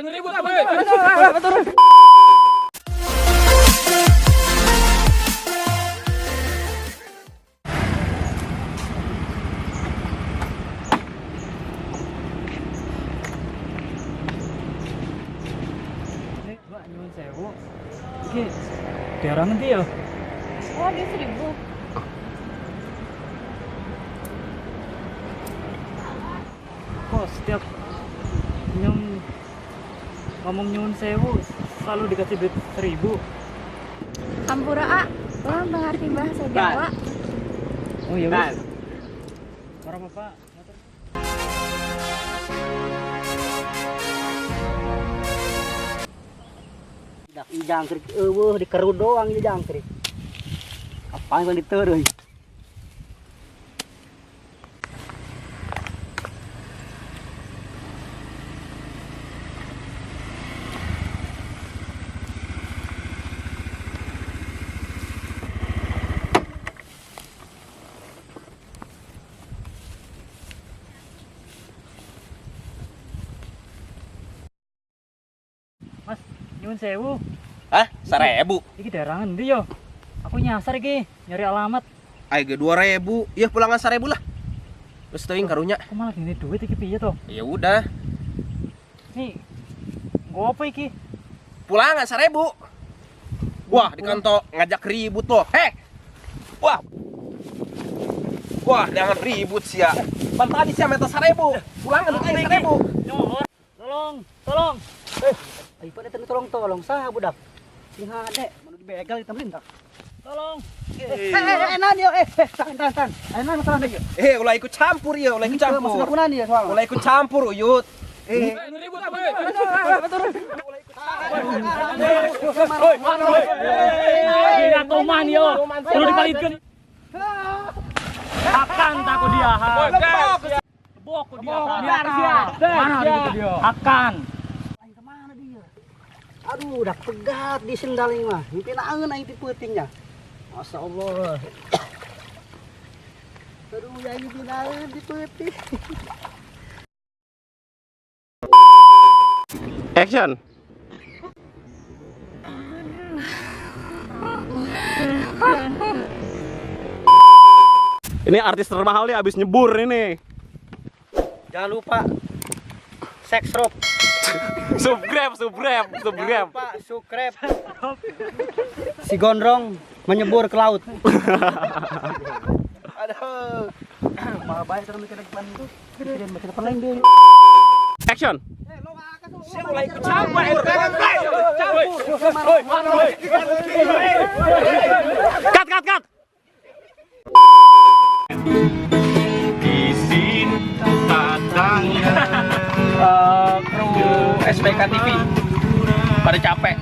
Ribut. Mbak, nyuwun sewu. Iki daerah ngendi ya? Oh, dia 1000. Kok setiap nyung ngomong nyuwun sewu selalu dikasih duit 1000. Hampura A, orang mengerti bahasa Jawa. Oh iya wis. Ora apa-apa. Dak jangkrik eueuh dikerut doang ieu jangkrik. Apaan yang ditereuy? Mas, nyuwun sewu. Hah? 1000. Iki daerah ngendi yo? Aku nyasar iki, nyari alamat. Ayo 2000. Ya pulangan 1000 lah. Terus teuing karunya. Kok malah gini duit iki piye to? Ya udah, Nih, nggo apa iki? pulangan 1000. Wah, di kantor ngajak ribut loh. Heh. Wah. Wah, jangan ribut sih ya. Pan tadi sih minta 1000. Pulangan aing 1000. Tolong, tolong. Ayo pada tolong-tolong saha budak. Sing hade, manu dibegal kita melintak. Tolong. Nan yo, tahan tahan tahan. Ayo nan masalah deh. Ulah ikut campur ya, ulah ikut campur. Masalah kunan ya soalnya. Ulah ikut campur uyut. Ribut. Iya, toman yo. Perlu dipalitkeun. Akan takut dia. Bok dia. Mana dia? Akan. Aing kemana dia? Aduh, udah pegat di sendal ini mah. Mimpi naeun aing ti peutingnya. Masya Allah. Aduh, ya mimpi naeun di peuting. Action. Ini artis termahal nih abis nyebur ini. Jangan lupa sex rob. Subscribe. Jangan lupa subscribe. Si Gondrong menyebur ke laut. Aduh. Malah baik terus mikir depan itu. Mikirin mikir depan lain deh. Action. Saya mulai ikut campur. Cut cut cut. Kru SPK TV pada capek.